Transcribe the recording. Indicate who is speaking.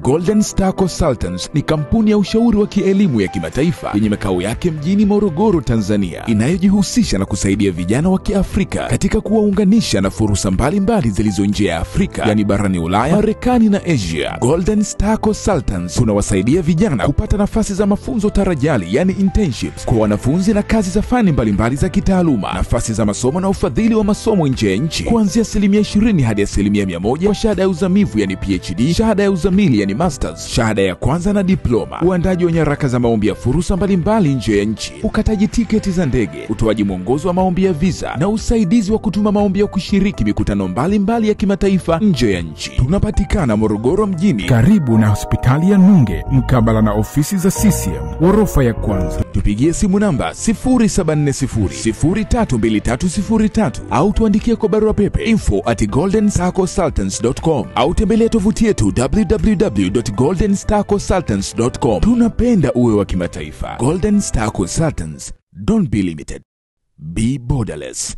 Speaker 1: Golden Star Consultants ni kampuni ya ushauri wa kielimu ya kimataifa yenye makao yake mjini Morogoro, Tanzania, inayojihusisha na kusaidia vijana wa Kiafrika katika kuwaunganisha na fursa mbalimbali zilizo nje ya Afrika, yani barani Ulaya, Marekani na Asia. Golden Star Consultants tunawasaidia vijana kupata nafasi za mafunzo tarajali, yani internships, kwa wanafunzi na kazi za fani mbalimbali za kitaaluma, nafasi za masomo na ufadhili wa masomo nje ya nchi kuanzia 20% hadi 100% kwa shahada ya uzamivu, yani PhD, shahada ya uzamili, yani masters, shahada ya kwanza na diploma, uandaji wa nyaraka za maombi ya fursa mbalimbali nje ya nchi, ukataji tiketi za ndege, utoaji mwongozo wa maombi ya visa na usaidizi wa kutuma maombi ya kushiriki mikutano mbalimbali ya kimataifa nje ya nchi. Tunapatikana Morogoro mjini,
Speaker 2: karibu na hospitali ya Nunge, mkabala na ofisi za CCM, ghorofa ya kwanza.
Speaker 1: Tupigie simu namba 0740 032303 au tuandikie kwa barua pepe info@goldenstarconsultants.com au tembelea tovuti yetu www.goldenstarconsultants.com. Tunapenda uwe wa kimataifa. Golden Star Consultants, don't be limited, be borderless.